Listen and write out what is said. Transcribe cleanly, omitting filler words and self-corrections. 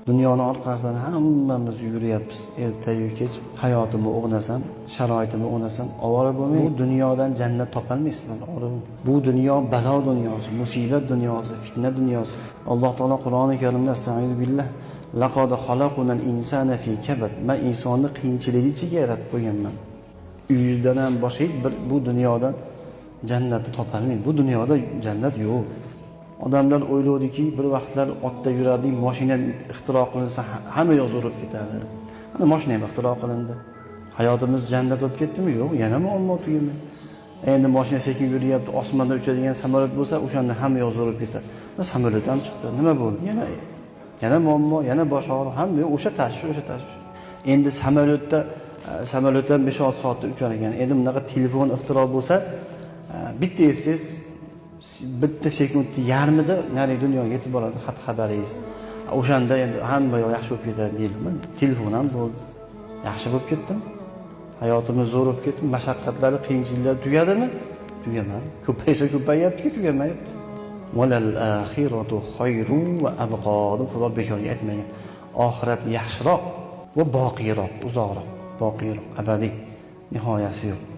Dunyoni orqasidan hammamiz yuguryapmiz. Ertayu kech hayotimni o'g'nasam, sharoitimni o'g'nasam, ovora bo'lmang. Bu dunyodan jannat topolmaysizlar. Bu dunyo balo dunyosi, musibat dunyosi, fitna dunyosi. Alloh taolo Qur'oni Karimda astag'firu billah laqad xalaqnal insana fi kabad. Men insonni qiyinchiligi ichiga yaratib qo'yganman. Uyingizdan ham boshqa hech bir bu dunyodan jannatni topolmaydi. Bu dunyoda jannat yo'q. Odamlar o'yladiki, bir vaqtlar otda yurardik, mashina ixtiro qilinsa hamma yoq zo'r bo'lib ketadi. Mana mashina ham ixtiro qilindi. Hayotimiz jannat bo'lib ketdimi? Yo'q, yana muammo tugamaydi. Endi mashina sekin yuryapti, osmonda uchadigan samolyot bo'lsa, o'shanda hamma yoq zo'r bo'lib ketadi. Samolyot ham chiqdi. Nima bo'ldi? Yana muammo, yana bosh og'riq, hamma yo'q, o'sha tashvish, o'sha tashvish. Endi samolyotdan 5-6 soatda uchar ekan. Endi bunaqa telefon ixtiro bo'lsa, bitta esiz bitta sekundni yarmida narigi dunyoga yetib boradi xat xabaringiz. O'shanda endi hamma yoq yaxshi bo'lib ketadi deyiladi. Telefon ham bo'ldi. Yaxshi bo'lib ketdim. Hayotimiz zo'r bo'lib ketdi. Mashaqqatlari, qiyinchiliklari tugadimi? Tugamadi. Ko'paysa ko'payyapti, tugamayapti. Valal axiratu xayrun va abqo deb Xudo bekorga aytmagan. Oxirat yaxshiroq va boqiyroq, uzoqroq, boqiyroq, abadiy, nihoyasi yo'q.